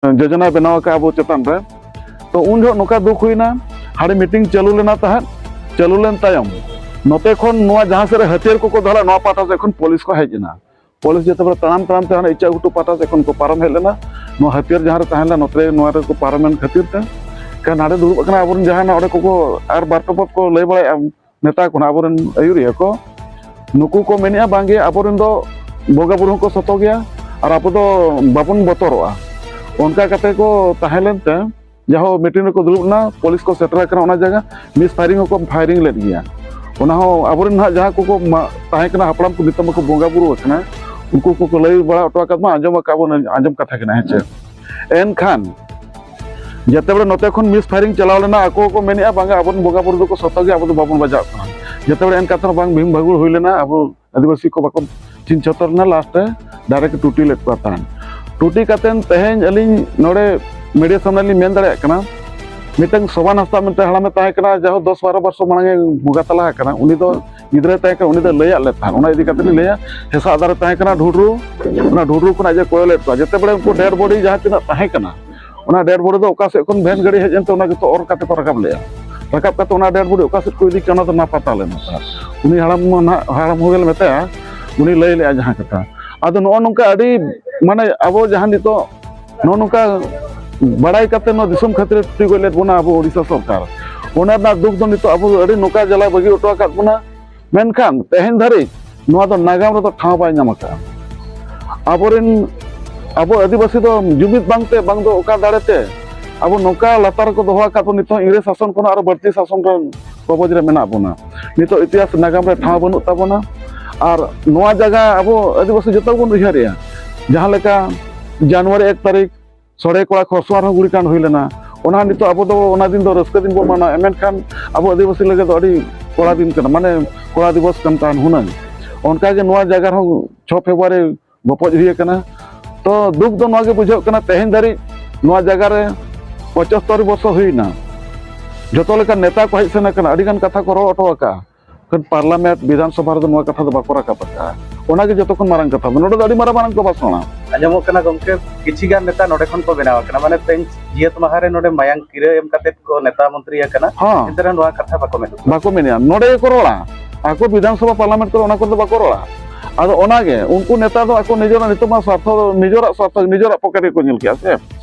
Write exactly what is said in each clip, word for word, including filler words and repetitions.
ᱡᱳᱡᱚᱱᱟ ᱵᱮᱱᱟᱣ ᱟᱠᱟᱫ ᱟᱵᱚ ᱪᱮᱛᱟᱱ ᱨᱮ᱾ ᱛᱚ ᱩᱱ ᱡᱚᱦᱚᱜ ᱱᱚᱝᱠᱟ ᱫᱩᱠ ᱦᱩᱭᱱᱟ, ᱦᱟᱸᱰᱮ ᱢᱤᱴᱤᱝ ᱪᱟᱹᱞᱩ ᱞᱮᱱᱟ ᱛᱟᱦᱮᱸᱫ, ᱪᱟᱹᱞᱩ ᱞᱮᱱ ᱛᱟᱭᱚᱢ ᱱᱚᱛᱮ ᱠᱷᱚᱱ ᱱᱚᱣᱟ ᱡᱟᱦᱟᱸ ᱥᱮᱫ ᱨᱮ ᱦᱟᱹᱛᱭᱟᱹᱨ ᱠᱚᱠᱚ ᱫᱚᱦᱚ ᱞᱮᱫ, ᱱᱚᱣᱟ ᱯᱟᱦᱴᱟ ᱥᱮᱫ ᱠᱷᱚᱱ ᱯᱩᱞᱤᱥ ᱠᱚ ᱦᱮᱡ ᱮᱱᱟ᱾ ᱯᱩᱞᱤᱥ ᱡᱚᱛᱚ ᱦᱚᱲ ᱛᱟᱲᱟᱢ ᱛᱟᱲᱟᱢ ᱛᱮ ᱦᱟᱱᱮ ᱤᱪᱟᱹᱜ ᱜᱷᱩᱴᱩ ᱯᱟᱦᱴᱟ ᱥᱮᱫ ᱠᱷᱚᱱ ᱠᱚ ᱯᱟᱨᱚᱢ ᱦᱮᱡ ᱞᱮᱱᱟ᱾ ᱱᱚᱣᱟ ᱦᱟᱹᱛᱭᱟᱹᱨ ᱡᱟᱦᱟᱸ ᱨᱮ ᱛᱟᱦᱮᱸ ᱞᱮᱱᱟ, ᱱᱚᱛᱮ ᱱᱚᱣᱟ ᱨᱮᱠᱚ ᱯᱟᱨᱚᱢᱮᱱ ᱠᱷᱟᱹᱛᱤᱨ ᱛᱮ, ᱠᱷᱟᱱ ᱦᱟᱸᱰᱮ ᱫᱩᱲᱩᱵ ᱟᱠᱟᱱᱟ ᱟᱵᱚᱨᱮᱱ ᱡᱟᱦᱟᱸᱭ ᱱᱚᱰᱮ ᱠᱚᱠᱚ ᱟᱨ ᱵᱟᱨ ᱯᱮ ᱯᱚᱫ ᱠᱚ ᱞᱟᱹᱭ ᱵᱟᱲᱟᱭᱮᱫᱼᱟ, ᱱᱮᱛᱟ ᱠᱚ ᱱᱟᱜ ᱟᱵᱚᱨᱮᱱ ᱟᱹᱭᱩᱨᱤᱭᱟᱹ ᱠᱚ, ᱱᱩᱠᱩ ᱠᱚ ᱢᱮᱱᱮᱫᱼᱟ, ᱵᱟᱝᱜᱮ, ᱟᱵᱚᱨᱮᱱ ᱫᱚ ᱵᱚᱸᱜᱟ ᱵᱩᱨᱩ ᱦᱚᱸᱠᱚ ᱥᱚᱛᱚ ᱜᱮᱭᱟ ᱟᱨ ᱟᱵᱚ ᱫᱚ ᱵᱟᱵᱚᱱ ᱵᱚᱛᱚᱨᱚᱜᱼᱟ᱾ ᱚᱱᱠᱟ ᱠᱟᱛᱮ ᱠᱚ ᱛᱟᱦᱮᱸ ᱞᱮᱱᱛᱮ, ᱡᱟᱦᱳ ᱢᱤᱴᱤᱝ ᱨᱮᱠᱚ ᱫᱩᱲᱩᱵ ᱮᱱᱟ, ᱯᱩᱞᱤᱥ ᱠᱚ ᱥᱮᱴᱮᱨ ᱟᱠᱟᱱᱟ ᱚᱱᱟ ᱡᱟᱭᱜᱟ, ᱢᱤᱥ ᱯᱷᱟᱭᱨᱤᱝ ᱦᱚᱸᱠᱚ ᱯᱷᱟᱭᱨᱤᱝ ᱞᱮᱫ ᱜᱮᱭᱟ᱾ ᱚᱱᱟ ᱦᱚᱸ ᱟᱵᱚᱨᱮᱱ ᱱᱟᱦᱟᱜ ᱡᱟᱦᱟᱸ ᱠᱚᱠᱚ ᱢᱟ-, ᱛᱟᱦᱮᱸ ᱠᱟᱱᱟ ᱦᱟᱯᱲᱟᱢ ᱠᱚ, ᱱᱤᱛᱚᱜ ᱢᱟᱠᱚ ᱵᱚᱸᱜᱟ ᱵᱩᱨᱩ ᱟᱠᱟᱱᱟ, ᱩᱱᱠᱩ ᱠᱚᱠᱚ ᱞᱟᱹᱭ ᱵᱟᱲᱟ ᱦᱚᱴᱚ ᱟᱠᱟᱫ ᱢᱟ, ᱟᱸᱡᱚᱢ ᱟᱠᱟᱫ ᱵᱚᱱ, ᱟᱸᱡᱚᱢ ᱠᱟᱛᱷᱟ ᱠᱟᱱᱟ, ᱦᱮᱸ ᱪᱮ? ᱮᱱᱠᱷᱟᱱ ᱡᱮᱛᱮ ᱵᱮᱲᱮ ᱱᱚᱛᱮ ᱠᱷᱚᱱ ᱢᱤᱥ ᱯᱷᱟᱭᱨᱤᱝ ᱪᱟᱞᱟᱣ ᱞᱮᱱᱟ, ᱟᱠᱚ ᱠᱚ ᱢᱮᱱᱮᱫᱼᱟ, ᱵᱟᱝᱟ, ᱟᱵᱚᱨᱮᱱ ᱵᱚᱸᱜᱟ ᱵᱩᱨᱩ ᱫᱚᱠᱚ ᱥᱚᱛᱚ ᱜᱮᱭᱟ, ᱟᱵᱚ ᱫᱚ ᱵᱟᱵᱚᱱ ᱵᱟᱡᱟᱜ ᱠᱟᱱᱟ᱾ ᱡᱮᱛᱮ ᱵᱮᱲᱮ ᱮᱱ ᱠᱟᱛᱮ ᱦᱚᱸ ᱵᱟᱝ ᱵᱷᱤᱢ ᱵᱷᱟᱹᱜᱩᱲ ᱦᱩᱭ ᱞᱮᱱᱟ, ᱟᱵᱚ ᱟᱹᱫᱤᱵᱟᱹᱥᱤ ᱠᱚ ᱵᱟᱠᱚ ᱪᱤᱱ ᱪᱷᱚᱛᱚᱨ ᱞᱮᱱᱟ, ᱞᱟᱥᱴ ᱨᱮ ᱰᱟᱭᱨᱮᱠᱴ ᱴᱩᱴᱤ ᱞᱮᱫ ᱠᱚᱣᱟ ᱛᱟᱦᱮᱸᱫ᱾ ᱴᱩᱴᱤ ᱠᱟᱛᱮᱱ ᱛᱮᱦᱮᱧ ᱟᱹᱞᱤᱧ ᱱᱚᱰᱮ ᱢᱤᱰᱤᱭᱟ ᱥᱟᱢᱱᱮ ᱞᱤᱧ ᱢᱮᱱ ᱫᱟᱲᱮᱭᱟᱜ ᱠᱟᱱᱟ, ᱢᱤᱫᱴᱟᱝ ᱥᱚᱵᱟᱱ ᱦᱟᱸᱥᱫᱟ ᱢᱤᱫᱴᱟᱝ ᱦᱟᱲᱟᱢᱮ ᱛᱟᱦᱮᱸ ᱠᱟᱱᱟ, ᱡᱟᱦᱳ ᱫᱚᱥ ᱵᱟᱨᱚ ᱵᱚᱨᱥᱚ ᱢᱟᱲᱟᱝ ᱮ ᱵᱚᱸᱜᱟ ᱛᱟᱞᱟ ᱟᱠᱟᱱᱟ, ᱩᱱᱤ ᱫᱚ ᱜᱤᱫᱽᱨᱟᱹᱭ ᱛᱟᱦᱮᱸ ᱠᱟᱱᱟ, ᱩᱱᱤ ᱫᱚ ᱞᱟᱹᱭᱟᱫ ᱞᱮ ᱛᱟᱦᱮᱸᱫ᱾ ᱚᱱᱟ ᱤᱫᱤ ᱠᱟᱛᱮ ᱞᱤᱧ ᱞᱟᱹᱭᱟ, ᱦᱮᱸᱥᱟᱜ ᱫᱟᱨᱮ ᱛᱟᱦᱮᱸ ᱠᱟᱱᱟ ᱰᱷᱩᱰᱨᱩ, ᱚᱱᱟ ᱰᱷᱩᱰᱨᱩ ᱠᱷᱚᱱᱟᱜ ᱡᱮ ᱠᱚᱭᱚᱞᱮᱫ ᱠᱚᱣᱟ, ᱡᱮᱛᱮ ᱵᱮᱲᱮ ᱩᱱᱠᱩ ᱰᱮᱰ ᱵᱚᱰᱤ ᱡᱟᱦᱟᱸ ᱛᱤᱱᱟᱹᱜ ᱛᱟᱦᱮᱸ ᱠᱟᱱᱟ, ᱚᱱᱟ ᱰᱮᱰ ᱵᱚᱰᱤ ᱫᱚ ᱚᱠᱟ ᱥᱮᱫ ᱠᱷᱚᱱ ᱵᱷᱮᱱ ᱜᱟᱹᱰᱤ ᱦᱮᱡ ᱮᱱᱛᱮ ᱚᱱᱟ ᱡᱚᱛᱚ ᱚᱨ ᱠᱟᱛᱮ ᱠᱚ ᱨᱟᱠᱟᱵ ᱞᱮᱜᱼᱟ᱾ ᱨᱟᱠᱟᱵ ᱠᱟᱛᱮ ᱚᱱᱟ ᱰᱮᱰ ᱵᱚᱰᱤ ᱚᱠᱟ ᱥᱮᱫ ᱠᱚ ᱤᱫᱤ ᱠᱮᱫᱟ, ᱚᱱᱟ ᱫᱚ ᱱᱟ ᱯᱟᱛᱟ ᱞᱮᱱᱟ᱾ ᱩᱱᱤ ᱦᱟᱲᱟᱢ ᱢᱟ ᱱᱟᱦᱟᱜ, ᱦᱟᱲᱟᱢ ᱦᱚᱸ ᱜᱮᱞᱮ ᱢᱮᱛᱟᱭᱟ, ᱩᱱᱤ ᱞᱟᱹᱭ ᱞᱮᱜᱼᱟ ᱡᱟᱦᱟᱸ ᱠᱟᱛᱷᱟ᱾ ᱟᱫᱚ ᱱᱚᱜᱼᱚ ᱱᱚᱝᱠᱟ ᱟᱹᱰᱤ, ᱢᱟᱱᱮ, ᱟᱵᱚ ᱡᱟᱦᱟᱸ ᱱᱤᱛᱚᱜ ᱱᱚᱜᱼᱚ ᱱᱚᱝᱠᱟ ᱵᱟᱲᱟᱭ ᱠᱟᱛᱮ ᱱᱚᱣᱟ ᱫᱤᱥᱚᱢ ᱠᱷᱟᱹᱛᱤᱨ ᱛᱩᱴᱤ ᱜᱚᱡ ᱞᱮᱫ ᱵᱚᱱᱟ ᱟᱵᱚ ᱳᱰᱤᱥᱟ ᱥᱚᱨᱠᱟᱨ, ᱚᱱᱟ ᱨᱮᱱᱟᱜ ᱫᱩᱠ ᱫᱚ ᱱᱤᱛᱚᱜ ᱟᱵᱚ ᱟᱹᱰᱤ ᱱᱚᱝᱠᱟ ᱡᱟᱞᱟ ᱵᱟᱹᱜᱤ ᱦᱚᱴᱚ ᱟᱠᱟᱫ ᱵᱚᱱᱟ᱾ ᱢᱮᱱᱠᱷᱟᱱ ᱛᱮᱦᱮᱧ ᱫᱷᱟᱹᱨᱤᱡ ᱱᱚᱣᱟ ᱫᱚ ᱱᱟᱜᱟᱢ ᱨᱮᱫᱚ ᱴᱷᱟᱶ ᱵᱟᱭ ᱧᱟᱢ ᱟᱠᱟᱫᱼᱟ᱾ ᱟᱵᱚᱨᱮᱱ, ᱟᱵᱚ ᱟᱹᱫᱤᱵᱟᱹᱥᱤ ᱫᱚ ᱡᱩᱢᱤᱫ ᱵᱟᱝᱛᱮ, ᱵᱟᱝ ᱫᱚ ᱚᱠᱟ ᱫᱟᱲᱮᱛᱮ ᱟᱵᱚ ᱱᱚᱝᱠᱟ ᱞᱟᱛᱟᱨ ᱨᱮᱠᱚ ᱫᱚᱦᱚ ᱟᱠᱟᱫ ᱵᱚᱱ, ᱱᱤᱛᱚᱜ ᱤᱝᱨᱮᱡᱽ ᱥᱟᱥᱚᱱ ᱠᱷᱚᱱᱟᱜ ᱟᱨᱚ ᱵᱟᱹᱲᱛᱤ ᱥᱟᱥᱚᱱ ᱨᱮᱱ ᱠᱚᱵᱚᱡ ᱨᱮ ᱢᱮᱱᱟᱜ ᱵᱚᱱᱟ᱾ ᱱᱤᱛᱚᱜ ᱤᱛᱤᱦᱟᱥ ᱱᱟᱜᱟᱢ ᱨᱮ ᱴᱷᱟᱶ ᱵᱟᱹᱱᱩᱜ ᱛᱟᱵᱚᱱᱟ᱾ ᱟᱨ ᱱᱚᱣᱟ ᱡᱟᱭᱜᱟ ᱟᱵᱚ ᱟᱹᱫᱤᱵᱟᱹᱥᱤ ᱡᱚᱛᱚ ᱵᱚᱱ ᱩᱭᱦᱟᱹᱨᱮᱜᱼᱟ, ᱡᱟᱦᱟᱸ ᱞᱮᱠᱟ ᱡᱟᱱᱩᱣᱟᱨᱤ ᱮᱠ ᱛᱟᱹᱨᱤᱠᱷ ᱥᱚᱲᱮ ᱠᱚᱲᱟ ᱠᱷᱚᱨᱥᱚᱣᱟ ᱨᱮᱦᱚᱸ ᱜᱩᱲᱤ ᱠᱟᱸᱰ ᱦᱩᱭ ᱞᱮᱱᱟ᱾ ᱚᱱᱟ ᱱᱤᱛᱚᱜ ᱟᱵᱚ ᱫᱚ ᱚᱱᱟ ᱫᱤᱱ ᱫᱚ ᱨᱟᱹᱥᱠᱟᱹ ᱫᱤᱱ ᱵᱚᱱ ᱢᱟᱱᱟᱣᱟ, ᱢᱮᱱᱠᱷᱟᱱ ᱟᱵᱚ ᱟᱹᱫᱤᱵᱟᱹᱥᱤ ᱞᱟᱹᱜᱤᱫ ᱫᱚ ᱟᱹᱰᱤ ᱠᱚᱲᱟ ᱫᱤᱱ ᱠᱟᱱᱟ, ᱢᱟᱱᱮ ᱠᱚᱲᱟ ᱫᱤᱵᱚᱥ ᱠᱟᱱ ᱛᱟᱦᱮᱱ ᱦᱩᱱᱟᱹᱝ᱾ ᱚᱱᱠᱟᱜᱮ ᱱᱚᱣᱟ ᱡᱟᱭᱜᱟ ᱨᱮᱦᱚᱸ ᱪᱷᱚ ᱯᱷᱮᱵᱽᱨᱩᱣᱟᱨᱤ ᱵᱚᱯᱚᱡ ᱦᱩᱭ ᱟᱠᱟᱱᱟ᱾ ᱛᱚ ᱫᱩᱠ ᱫᱚ ᱱᱚᱣᱟ ᱜᱮ ᱵᱩᱡᱷᱟᱹᱜ ᱠᱟᱱᱟ, ᱛᱮᱦᱮᱧ ᱫᱷᱟᱹᱨᱤᱡ ᱱᱚᱣᱟ ᱡᱟᱭᱜᱟ ᱨᱮ ᱯᱚᱸᱪᱟᱛᱛᱳᱨ ᱵᱚᱨᱥᱚ ᱦᱩᱭᱱᱟ, ᱡᱚᱛᱚ ᱞᱮᱠᱟᱱ ᱱᱮᱛᱟ ᱠᱚ ᱦᱮᱡ ᱥᱮᱱ ᱟᱠᱟᱱᱟ, ᱟᱹᱰᱤᱜᱟᱱ ᱠᱟᱛᱷᱟ ᱠᱚ ᱨᱚᱲ ᱦᱚᱴᱚ ᱟᱠᱟᱫᱼᱟ, ᱢᱮᱱᱠᱷᱟᱱ ᱯᱟᱨᱞᱟᱢᱮᱱᱴ, ᱵᱤᱫᱷᱟᱱ ᱥᱚᱵᱷᱟ ᱨᱮᱫᱚ ᱱᱚᱣᱟ ᱠᱟᱛᱷᱟ ᱫᱚ ᱵᱟᱠᱚ ᱨᱟᱠᱟᱵ ᱟᱠᱟᱫᱼᱟ᱾ ᱚᱱᱟᱜᱮ ᱡᱚᱛᱚ ᱠᱷᱚᱱ ᱢᱟᱨᱟᱝ ᱠᱟᱛᱷᱟ᱾ ᱱᱚᱰᱮ ᱫᱚ ᱟᱹᱰᱤ ᱢᱟᱨᱟᱝ ᱢᱟᱨᱟᱝ ᱠᱚ ᱵᱷᱟᱥᱚᱱᱟ᱾ ᱟᱸᱡᱚᱢᱚᱜ ᱠᱟᱱᱟ ᱜᱚᱢᱠᱮ, ᱠᱤᱪᱷᱤ ᱜᱟᱱ ᱱᱮᱛᱟ ᱱᱚᱰᱮ ᱠᱷᱚᱱ ᱠᱚ ᱵᱮᱱᱟᱣ ᱟᱠᱟᱱᱟ, ᱢᱟᱱᱮ ᱛᱮᱦᱮᱧ ᱡᱤᱭᱟᱹᱛ ᱢᱟᱦᱟ ᱨᱮ ᱱᱚᱰᱮ ᱢᱟᱭᱟᱝ ᱠᱤᱨᱟᱹ ᱮᱢ ᱠᱟᱛᱮ ᱠᱚ ᱱᱮᱛᱟ ᱢᱚᱱᱛᱨᱤ ᱟᱠᱟᱱᱟ᱾ ᱦᱚᱸ᱾ ᱮᱱᱛᱮ ᱨᱮᱦᱚᱸ ᱱᱚᱣᱟ ᱠᱟᱛᱷᱟ ᱵᱟᱠᱚ ᱢᱮᱱ ᱩᱛᱟᱹᱨᱟ᱾ ᱵᱟᱠᱚ ᱢᱮᱱᱮᱜᱼᱟ, ᱱᱚᱰᱮ ᱜᱮᱠᱚ ᱨᱚᱲᱟ᱾ ᱟᱠᱚ ᱵᱤᱫᱷᱟᱱ ᱥᱚᱵᱷᱟ ᱯᱟᱨᱞᱟᱢᱮᱱᱴ ᱠᱚᱨᱮ ᱚᱱᱟ ᱠᱚᱨᱮ ᱫᱚ ᱵᱟᱠᱚ ᱨᱚᱲᱟ᱾ ᱟᱫᱚ ᱚᱱᱟᱜᱮ ᱩᱱᱠᱩ ᱱᱮᱛᱟ ᱫᱚ ᱟᱠᱚ ᱱᱤᱡᱮᱨᱟᱜ ᱱᱤᱛᱚᱜ ᱢᱟ ᱥᱟᱨᱛᱷᱚ, ᱱᱤᱡᱮᱨᱟᱜ ᱥᱟᱨᱛᱷᱚ, ᱱᱤᱡᱮᱨᱟᱜ ᱯᱚᱠᱮᱴ ᱜᱮᱠᱚ ᱧᱮᱞ ᱠᱮᱜᱼᱟ ᱥᱮ᱾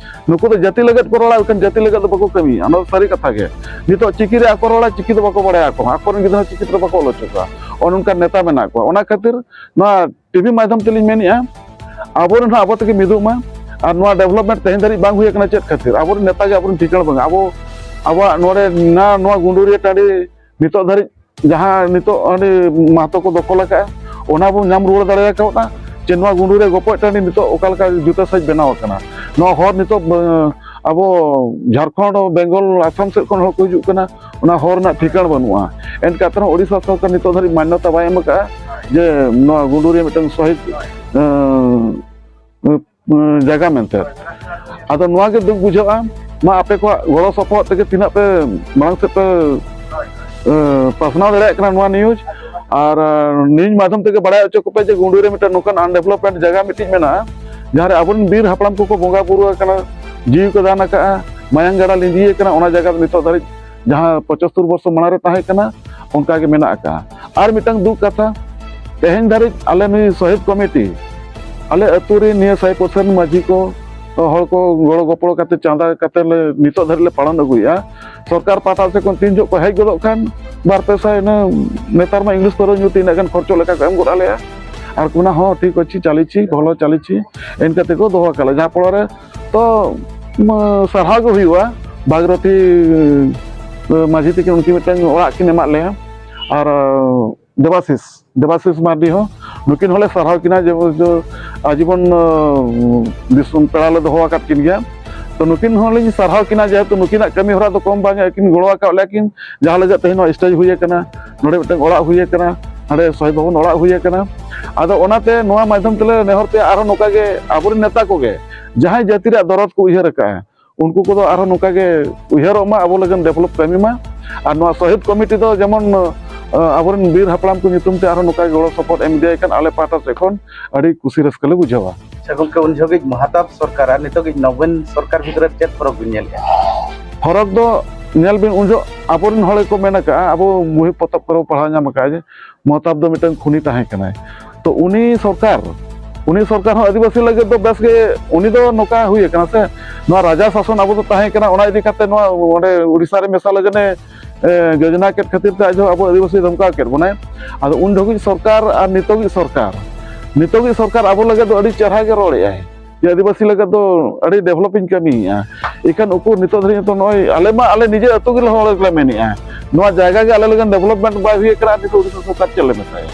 ᱱᱩᱠᱩ ᱫᱚ ᱡᱟᱹᱛᱤ ᱞᱟᱹᱜᱤᱫ ᱠᱚ ᱨᱚᱲᱟ, ᱮᱱᱠᱷᱟᱱ ᱡᱟᱹᱛᱤ ᱞᱟᱹᱜᱤᱫ ᱫᱚ ᱵᱟᱠᱚ ᱠᱟᱹᱢᱤᱭᱟ᱾ ᱚᱱᱟ ᱫᱚ ᱥᱟᱹᱨᱤ ᱠᱟᱛᱷᱟ ᱜᱮ᱾ ᱱᱤᱛᱚᱜ ᱪᱤᱠᱤ ᱨᱮ ᱟᱠᱚ ᱨᱚᱲᱟ, ᱪᱤᱠᱤ ᱫᱚ ᱵᱟᱠᱚ ᱵᱟᱲᱟᱭᱟ ᱟᱠᱚ, ᱟᱠᱚᱨᱮᱱ ᱜᱤᱫᱽᱨᱟᱹ ᱦᱚᱸ ᱪᱤᱠᱤ ᱛᱮ ᱵᱟᱠᱚ ᱚᱞ ᱦᱚᱪᱚ ᱠᱚᱣᱟ᱾ ᱚᱱ ᱚᱱᱠᱟᱱ ᱱᱮᱛᱟ ᱢᱮᱱᱟᱜ ᱠᱚᱣᱟ᱾ ᱚᱱᱟ ᱠᱷᱟᱹᱛᱤᱨ ᱱᱚᱣᱟ ᱴᱤᱵᱷᱤ ᱢᱟᱫᱽᱫᱷᱚᱢ ᱛᱮᱞᱤᱧ ᱢᱮᱱᱮᱜᱼᱟ, ᱟᱵᱚᱨᱮᱱ ᱦᱚᱸ ᱟᱵᱚ ᱛᱮᱜᱮ ᱢᱤᱫᱚᱜ ᱢᱟ᱾ ᱟᱨ ᱱᱚᱣᱟ ᱰᱮᱵᱷᱞᱚᱯᱢᱮᱱᱴ ᱛᱮᱦᱮᱧ ᱫᱷᱟᱹᱨᱤᱡ ᱵᱟᱝ ᱦᱩᱭ ᱟᱠᱟᱱᱟ ᱪᱮᱫ ᱠᱷᱟᱹᱛᱤᱨ? ᱟᱵᱚᱨᱮᱱ ᱱᱮᱛᱟ ᱜᱮ ᱟᱵᱚᱨᱮᱱ ᱴᱷᱤᱠᱟᱹᱬ ᱵᱟᱝ᱾ ᱟᱵᱚ, ᱟᱵᱚᱣᱟᱜ ᱱᱚᱰᱮ ᱱᱟ-, ᱱᱚᱣᱟ ᱜᱩᱸᱰᱩᱨᱤᱭᱟᱹ ᱴᱟᱺᱰᱤ ᱱᱤᱛᱚᱜ ᱫᱷᱟᱹᱨᱤᱡ ᱡᱟᱦᱟᱸ ᱱᱤᱛᱚᱜ ᱟᱹᱰᱤ ᱢᱟᱦᱟᱛᱚ ᱠᱚ ᱫᱚᱠᱷᱚᱞ ᱟᱠᱟᱫᱼᱟ, ᱚᱱᱟ ᱵᱚᱱ ᱧᱟᱢ ᱨᱩᱣᱟᱹᱲ ᱫᱟᱲᱮ ᱟᱠᱟᱫᱟ᱾ ᱪᱮ ᱱᱚᱣᱟ ᱜᱩᱸᱰᱩᱨᱤᱭᱟᱹ ᱜᱚᱯᱚᱡ ᱴᱟᱺᱰᱤ ᱱᱤᱛᱚᱜ ᱚᱠᱟ ᱞᱮᱠᱟ ᱡᱩᱛᱟᱹ ᱥᱟᱺᱦᱤᱡ ᱵᱮᱱᱟᱣ ᱟᱠᱟᱱᱟ? ᱱᱚᱣᱟ ᱦᱚᱨ ᱱᱤᱛᱚᱜ, ᱟᱸ, ᱟᱵᱚ ᱡᱷᱟᱲᱠᱷᱚᱸᱰ, ᱵᱮᱝᱜᱚᱞ, ᱟᱥᱟᱢ ᱥᱮᱫ ᱠᱷᱚᱱ ᱦᱚᱲ ᱠᱚ ᱦᱤᱡᱩᱜ ᱠᱟᱱᱟ, ᱚᱱᱟ ᱦᱚᱨ ᱨᱮᱱᱟᱜ ᱴᱷᱤᱠᱟᱹᱬ ᱵᱟᱹᱱᱩᱜᱼᱟ᱾ ᱮᱱᱠᱟ ᱛᱮᱦᱚᱸ ᱳᱰᱤᱥᱟ ᱥᱚᱨᱠᱟᱨ ᱱᱤᱛᱚᱜ ᱫᱷᱟᱹᱨᱤᱡ ᱢᱟᱱᱱᱚᱛᱟ ᱵᱟᱭ ᱮᱢ ᱟᱠᱟᱫᱼᱟ ᱡᱮ ᱱᱚᱣᱟ ᱜᱩᱸᱰᱩᱨᱤᱭᱟᱹ ᱢᱤᱫᱴᱟᱝ ᱥᱚᱦᱤᱫ, ᱟᱸ, ᱩᱸ, ᱡᱟᱭᱜᱟ ᱢᱮᱱᱛᱮ᱾ ᱟᱫᱚ ᱱᱚᱣᱟ ᱜᱮ ᱫᱩᱠ ᱵᱩᱡᱷᱟᱹᱜᱼᱟ, ᱢᱟ ᱟᱯᱮ ᱠᱚᱣᱟᱜ ᱜᱚᱲᱚ ᱥᱚᱯᱚᱦᱚᱫ ᱛᱮᱜᱮ ᱛᱤᱱᱟᱹᱜ ᱯᱮ ᱢᱟᱲᱟᱝ ᱥᱮᱫ ᱯᱮ, ᱮᱸ, ᱯᱟᱥᱱᱟᱣ ᱫᱟᱲᱮᱭᱟᱜ ᱠᱟᱱᱟ ᱱᱚᱣᱟ ᱱᱤᱭᱩᱡᱽ᱾ ᱟᱨ, ᱮᱸ, ᱱᱤᱭᱩᱡᱽ ᱢᱟᱫᱽᱫᱷᱚᱢ ᱛᱮᱜᱮ ᱵᱟᱲᱟᱭ ᱦᱚᱪᱚ ᱠᱚᱯᱮ ᱡᱮ ᱜᱩᱸᱰᱩᱨᱤ ᱨᱮ ᱢᱤᱫᱴᱟᱝ ᱱᱚᱝᱠᱟᱱ ᱟᱱᱰᱮᱵᱷᱞᱚᱯᱢᱮᱱᱴ ᱡᱟᱭᱜᱟ ᱢᱤᱫᱴᱤᱡ ᱢᱮᱱᱟᱜᱼᱟ, ᱡᱟᱦᱟᱸ ᱨᱮ ᱟᱵᱚᱨᱮᱱ ᱵᱤᱨ ᱦᱟᱯᱲᱟᱢ ᱠᱚᱠᱚ ᱵᱚᱸᱜᱟ ᱵᱩᱨᱩ ᱟᱠᱟᱱᱟ, ᱡᱤᱣᱤ ᱠᱚ ᱫᱟᱱ ᱟᱠᱟᱫᱼᱟ, ᱢᱟᱭᱟᱝ ᱜᱟᱰᱟ ᱞᱤᱸᱡᱤ ᱟᱠᱟᱱᱟ, ᱚᱱᱟ ᱡᱟᱭᱜᱟ ᱫᱚ ᱱᱤᱛᱚᱜ ᱫᱷᱟᱹᱨᱤᱡ ᱡᱟᱦᱟᱸ ᱯᱚᱸᱪᱟᱛᱛᱳᱨ ᱵᱚᱨᱥᱚ ᱢᱟᱲᱟᱝ ᱨᱮ ᱛᱟᱦᱮᱸ ᱠᱟᱱᱟ, ᱚᱱᱠᱟ ᱜᱮ ᱢᱮᱱᱟᱜ ᱟᱠᱟᱫᱼᱟ᱾ ᱟᱨ ᱢᱤᱫᱴᱟᱝ ᱫᱩᱠ ᱠᱟᱛᱷᱟ, ᱛᱮᱦᱮᱧ ᱫᱷᱟᱹᱨᱤᱡ ᱟᱞᱮ ᱱᱩᱭ ᱥᱚᱦᱤᱫ ᱠᱚᱢᱤᱴᱤ, ᱟᱞᱮ ᱟᱹᱛᱩ ᱨᱮ ᱱᱤᱭᱟᱹ ᱥᱟᱭ ᱯᱟᱨᱥᱮᱱᱴ ᱢᱟᱹᱡᱷᱤ ᱠᱚ, ᱦᱚᱲ ᱠᱚ ᱜᱚᱲᱚ ᱜᱚᱯᱚᱲᱚ ᱠᱟᱛᱮ, ᱪᱟᱸᱫᱟ ᱠᱟᱛᱮ ᱞᱮ ᱱᱤᱛᱚᱜ ᱫᱷᱟᱹᱨᱤᱡ ᱞᱮ ᱯᱟᱞᱚᱱ ᱟᱹᱜᱩᱭᱮᱫᱼᱟ᱾ ᱥᱚᱨᱠᱟᱨ ᱯᱟᱦᱴᱟ ᱥᱮᱫ ᱠᱷᱚᱱ ᱛᱤᱱ ᱡᱚᱦᱚᱜ ᱠᱚ ᱦᱮᱡ ᱜᱚᱫᱚᱜ ᱠᱷᱟᱱ ᱵᱟᱨ ᱯᱮ ᱥᱟᱭ ᱤᱱᱟᱹ, ᱱᱮᱛᱟᱨ ᱢᱟ ᱤᱝᱞᱤᱥ ᱯᱟᱹᱣᱨᱟᱹ ᱧᱩ ᱛᱮ ᱤᱱᱟᱹᱜ ᱜᱟᱱ ᱠᱷᱚᱨᱪᱚᱜ ᱞᱮᱠᱟ ᱠᱚ ᱮᱢ ᱜᱚᱫ ᱟᱞᱮᱭᱟ᱾ ᱟᱨ ᱠᱚ ᱢᱮᱱᱟ, "ᱦᱚᱸ, ᱴᱷᱤᱠ ᱟᱪᱷᱮ, ᱪᱟᱞᱤᱪᱷᱤ, ᱵᱷᱚᱞᱚ ᱪᱟᱞᱤᱪᱷᱤ", ᱮᱱᱠᱟ ᱛᱮᱠᱚ ᱫᱚᱦᱚ ᱟᱠᱟᱫ ᱞᱮᱭᱟ᱾ ᱡᱟᱦᱟᱸ ᱯᱚᱲᱟ ᱨᱮ ᱛᱚ, ᱢᱟ, ᱥᱟᱨᱦᱟᱣ ᱜᱮ ᱦᱩᱭᱩᱜᱼᱟ᱾ ᱵᱷᱟᱜᱤᱨᱚᱛᱷᱤ, ᱮ, ᱢᱟᱹᱡᱷᱤ ᱛᱤᱠᱤᱱ ᱩᱱᱠᱤᱱ ᱢᱤᱫᱴᱟᱝ ᱚᱲᱟᱜ ᱠᱤᱱ ᱮᱢᱟᱫ ᱞᱮᱭᱟ᱾ ᱟᱨ, ᱮ, ᱫᱮᱵᱟᱥᱤᱥ, ᱫᱮᱵᱟᱥᱤᱥ ᱢᱟᱨᱰᱤ ᱦᱚᱸ, ᱱᱩᱠᱤᱱ ᱦᱚᱸᱞᱮ ᱥᱟᱨᱦᱟᱣ ᱠᱤᱱᱟ ᱡᱮ, ᱡᱮ ᱟᱡᱤᱵᱚᱱ, ᱮ, ᱫᱤᱥᱚᱢ ᱯᱮᱲᱟ ᱞᱮ ᱫᱚᱦᱚ ᱟᱠᱟᱫ ᱠᱤᱱ ᱜᱮᱭᱟ᱾ ᱛᱚ ᱱᱩᱠᱤᱱ ᱦᱚᱸᱞᱤᱧ ᱥᱟᱨᱦᱟᱣ ᱠᱤᱱᱟ, ᱡᱮᱦᱮᱛᱩ ᱱᱩᱠᱤᱱᱟᱜ ᱠᱟᱹᱢᱤ ᱦᱚᱨᱟ ᱫᱚ ᱠᱚᱢ ᱵᱟᱝ, ᱟᱹᱠᱤᱱ ᱜᱚᱲᱚ ᱟᱠᱟᱫ ᱞᱮᱭᱟ ᱠᱤᱱ, ᱡᱟᱦᱟᱸ ᱞᱟᱹᱜᱤᱫ ᱛᱮᱦᱮᱧ ᱱᱚᱣᱟ ᱥᱴᱮᱡᱽ ᱦᱩᱭ ᱟᱠᱟᱱᱟ, ᱱᱚᱰᱮ ᱢᱤᱫᱴᱟᱝ ᱚᱲᱟᱜ ᱦᱩᱭ ᱟᱠᱟᱱᱟ, ᱱᱚᱰᱮ ᱥᱚᱦᱤᱫ ᱵᱷᱚᱵᱚᱱ ᱚᱲᱟᱜ ᱦᱩᱭ ᱟᱠᱟᱱᱟ᱾ ᱟᱫᱚ ᱚᱱᱟᱛᱮ ᱱᱚᱣᱟ ᱢᱟᱫᱽᱫᱷᱚᱢ ᱛᱮᱞᱮ ᱱᱮᱦᱚᱨ ᱯᱮᱭᱟ, ᱟᱨᱦᱚᱸ ᱱᱚᱝᱠᱟ ᱜᱮ ᱟᱵᱚᱨᱮᱱ ᱱᱮᱛᱟ ᱠᱚᱜᱮ ᱡᱟᱦᱟᱸᱭ ᱡᱟᱹᱛᱤ ᱨᱮᱭᱟᱜ ᱫᱚᱨᱚᱫ ᱠᱚ ᱩᱭᱦᱟᱹᱨ ᱟᱠᱟᱫᱼᱟ, ᱩᱱᱠᱩ ᱠᱚᱫᱚ ᱟᱨᱦᱚᱸ ᱱᱚᱝᱠᱟ ᱜᱮ ᱩᱭᱦᱟᱹᱨᱚᱜ ᱢᱟ, ᱟᱵᱚ ᱞᱟᱹᱜᱤᱫ ᱰᱮᱵᱷᱞᱚᱯ ᱠᱟᱹᱢᱤ ᱢᱟ᱾ ᱟᱨ ᱱᱚᱣᱟ ᱥᱚᱦᱤᱫ ᱠᱚᱢᱤᱴᱤ ᱫᱚ ᱡᱮᱢᱚᱱ ᱟᱵᱚᱨᱮᱱ ᱵᱤᱨ ᱦᱟᱯᱲᱟᱢ ᱠᱚ ᱧᱩᱛᱩᱢ ᱛᱮ ᱟᱨᱦᱚᱸ ᱱᱚᱝᱠᱟ ᱜᱚᱲᱚ ᱥᱚᱯᱚᱦᱚᱫ ᱮᱢ ᱤᱫᱤᱭᱟᱭ ᱠᱷᱟᱱ ᱟᱞᱮ ᱯᱟᱦᱴᱟ ᱥᱮᱫ ᱠᱷᱚᱱ ᱟᱹᱰᱤ ᱠᱩᱥᱤ ᱨᱟᱹᱥᱠᱟᱹ ᱞᱮ ᱵᱩᱡᱷᱟᱹᱣᱟ᱾ ᱟᱪᱪᱷᱟ ᱜᱚᱢᱠᱮ, ᱩᱱ ᱡᱚᱦᱚᱜᱤᱡ ᱢᱟᱦᱟᱛᱟᱵ ᱥᱚᱨᱠᱟᱨ ᱟᱨ ᱱᱤᱛᱚᱜᱤᱡ ᱱᱚᱵᱤᱱ ᱥᱚᱨᱠᱟᱨ ᱵᱷᱤᱛᱨᱤ ᱨᱮ ᱪᱮᱫ ᱯᱷᱚᱨᱚᱠ ᱵᱤᱱ ᱧᱮᱞᱮᱫᱼᱟ? ᱯᱷᱚᱨᱚᱠ ᱫᱚ ᱧᱮᱞ ᱵᱤᱱ, ᱩᱱ ᱡᱚᱦᱚᱜ ᱟᱵᱚᱨᱮᱱ ᱦᱚᱲ ᱜᱮᱠᱚ ᱢᱮᱱ ᱟᱠᱟᱫᱼᱟ, ᱟᱵᱚ ᱵᱳᱦᱤ ᱯᱚᱛᱚᱵ ᱠᱚᱨᱮ ᱵᱚ ᱯᱟᱲᱦᱟᱣ ᱧᱟᱢ ᱟᱠᱟᱫᱼᱟ ᱡᱮ ᱢᱟᱦᱛᱟᱵ ᱫᱚ ᱢᱤᱫᱴᱟᱝ ᱠᱷᱩᱱᱤ ᱛᱟᱦᱮᱸ ᱠᱟᱱᱟᱭ᱾ ᱛᱚ ᱩᱱᱤ ᱥᱚᱨᱠᱟᱨ, ᱩᱱᱤ ᱥᱚᱨᱠᱟᱨ ᱦᱚᱸ ᱟᱹᱫᱤᱵᱟᱹᱥᱤ ᱞᱟᱹᱜᱤᱫ ᱫᱚ ᱵᱮᱥ ᱜᱮ, ᱩᱱᱤ ᱫᱚ ᱱᱚᱝᱠᱟ ᱦᱩᱭ ᱟᱠᱟᱱᱟ ᱥᱮ, ᱱᱚᱣᱟ ᱨᱟᱡᱟ ᱥᱟᱥᱚᱱ ᱟᱵᱚ ᱫᱚ ᱛᱟᱦᱮᱸ ᱠᱟᱱᱟ, ᱚᱱᱟ ᱤᱫᱤ ᱠᱟᱛᱮ ᱱᱚᱣᱟ ᱚᱸᱰᱮ ᱩᱲᱤᱥᱥᱟ ᱨᱮ ᱢᱮᱥᱟ ᱞᱟᱹᱜᱤᱫ ᱮ, ᱮ, ᱡᱳᱡᱚᱱᱟ ᱠᱮᱫ ᱠᱷᱟᱹᱛᱤᱨ ᱛᱮ ᱟᱡ ᱦᱚᱸ ᱟᱵᱚ ᱟᱹᱫᱤᱵᱟᱹᱥᱤ ᱫᱷᱚᱢᱠᱟᱣ ᱠᱮᱫ ᱵᱚᱱᱟᱭ᱾ ᱟᱫᱚ ᱩᱱ ᱡᱚᱠᱷᱚᱱ ᱥᱚᱨᱠᱟᱨ ᱟᱨ ᱱᱤᱛᱚᱜᱤᱡ ᱥᱚᱨᱠᱟᱨ, ᱱᱤᱛᱚᱜᱤᱡ ᱥᱚᱨᱠᱟᱨ ᱟᱵᱚ ᱞᱟᱹᱜᱤᱫ ᱫᱚ ᱟᱹᱰᱤ ᱪᱮᱦᱨᱟ ᱜᱮ ᱨᱚᱲᱮᱫᱼᱟᱭ ᱡᱮ ᱟᱹᱫᱤᱵᱟᱹᱥᱤ ᱞᱟᱹᱜᱤᱫ ᱫᱚ ᱟᱹᱰᱤ ᱰᱮᱵᱷᱞᱚᱯᱤᱧ ᱠᱟᱹᱢᱤᱭᱮᱫᱼᱟ᱾ ᱮᱱᱠᱷᱟᱱ ᱩᱠᱩᱨ ᱱᱤᱛᱚᱜ ᱫᱷᱟᱹᱨᱤᱡ ᱱᱤᱛᱚᱜ ᱱᱚᱜᱼᱚᱭ ᱟᱞᱮ ᱢᱟ ᱟᱞᱮ ᱱᱤᱡᱮ ᱟᱹᱛᱩ ᱜᱮ ᱦᱚᱲ ᱞᱮ ᱢᱮᱱᱮᱫᱼᱟ, ᱱᱚᱣᱟ ᱡᱟᱭᱜᱟ ᱜᱮ ᱟᱞᱮ ᱞᱟᱹᱜᱤᱫ ᱰᱮᱵᱷᱞᱚᱯᱢᱮᱱᱴ ᱵᱟᱭ ᱦᱩᱭ ᱟᱠᱟᱱᱟ, ᱟᱨ ᱱᱤᱛᱚᱜ ᱩᱲᱤᱥᱥᱟ ᱥᱚᱨᱠᱟᱨ ᱪᱮᱫ ᱞᱮ ᱢᱮᱛᱟᱭᱟ?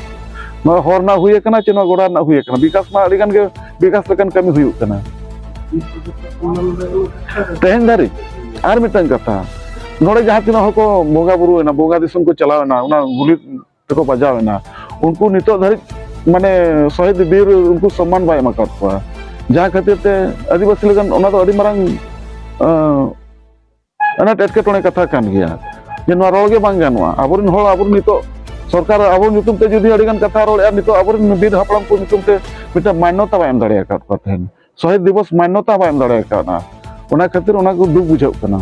ᱱᱚᱣᱟ ᱦᱚᱨ ᱨᱮᱱᱟᱜ ᱦᱩᱭ ᱟᱠᱟᱱᱟ ᱪᱮ ᱱᱚᱣᱟ ᱜᱚᱰᱟ ᱨᱮᱱᱟᱜ ᱦᱩᱭ ᱟᱠᱟᱱᱟ? ᱵᱤᱠᱟᱥ ᱢᱟ ᱟᱹᱰᱤ ᱜᱟᱱ ᱜᱮ ᱵᱤᱠᱟᱥ ᱞᱮᱠᱟᱱ ᱠᱟᱹᱢᱤ ᱦᱩᱭᱩᱜ ᱠᱟᱱᱟ᱾ ᱛᱮᱦᱮᱧ ᱫᱷᱟᱹᱨᱤᱡ ᱟᱨ ᱢᱤᱫᱴᱟᱝ ᱠᱟᱛᱷᱟ, ᱱᱚᱰᱮ ᱡᱟᱦᱟᱸ ᱛᱤᱱᱟᱹᱜ ᱦᱚᱲ ᱠᱚ ᱵᱚᱸᱜᱟ ᱵᱩᱨᱩᱭᱮᱱᱟ, ᱵᱚᱸᱜᱟ ᱫᱤᱥᱚᱢ ᱠᱚ ᱪᱟᱞᱟᱣᱮᱱᱟ, ᱚᱱᱟ ᱜᱩᱞᱤ ᱛᱮᱠᱚ ᱵᱟᱡᱟᱣᱮᱱᱟ, ᱩᱱᱠᱩ ᱱᱤᱛᱚᱜ ᱫᱷᱟᱹᱨᱤᱡ ᱢᱟᱱᱮ ᱥᱚᱦᱤᱫ ᱵᱤᱨ ᱩᱱᱠᱩ ᱥᱚᱢᱢᱟᱱ ᱵᱟᱭ ᱮᱢ ᱟᱠᱟᱫ ᱠᱚᱣᱟ, ᱡᱟᱦᱟᱸ ᱠᱷᱟᱹᱛᱤᱨ ᱛᱮ ᱟᱹᱫᱤᱵᱟᱹᱥᱤ ᱞᱟᱹᱜᱤᱫ ᱚᱱᱟ ᱫᱚ ᱟᱹᱰᱤ ᱢᱟᱨᱟᱝ, ᱟᱸ, ᱟᱱᱟᱴ ᱮᱴᱠᱮᱴᱚᱬᱮ ᱠᱟᱛᱷᱟ ᱠᱟᱱ ᱜᱮᱭᱟ, ᱡᱮ ᱱᱚᱣᱟ ᱨᱚᱲ ᱜᱮ ᱵᱟᱝ ᱜᱟᱱᱚᱜᱼᱟ᱾ ᱟᱵᱚᱨᱮᱱ ᱦᱚᱲ, ᱟᱵᱚ ᱱᱤᱛᱚᱜ ᱥᱚᱨᱠᱟᱨ ᱟᱵᱚ ᱧᱩᱛᱩᱢ ᱛᱮ ᱡᱩᱫᱤ ᱟᱹᱰᱤᱜᱟᱱ ᱠᱟᱛᱷᱟ ᱨᱚᱲᱮᱫᱼᱟ, ᱱᱤᱛᱚᱜ ᱟᱵᱚᱨᱮᱱ ᱵᱤᱨ ᱦᱟᱯᱲᱟᱢ ᱠᱚ ᱧᱩᱛᱩᱢ ᱛᱮ ᱢᱤᱫᱴᱟᱝ ᱢᱟᱱᱱᱚᱛᱟ ᱵᱟᱭ ᱮᱢ ᱫᱟᱲᱮ ᱟᱠᱟᱫ ᱠᱚᱣᱟ, ᱛᱮᱦᱮᱧ ᱥᱚᱦᱤᱫ ᱫᱤᱵᱚᱥ ᱢᱟᱱᱱᱚᱛᱟ ᱵᱟᱭ ᱮᱢ ᱫᱟᱲᱮ ᱟᱠᱟᱫᱼᱟ᱾ ᱚᱱᱟ ᱠᱷᱟᱹᱛᱤᱨ ᱚᱱᱟ ᱠᱚ ᱫᱩᱠ ᱵᱩᱡᱷᱟᱹᱜ ᱠᱟᱱᱟ᱾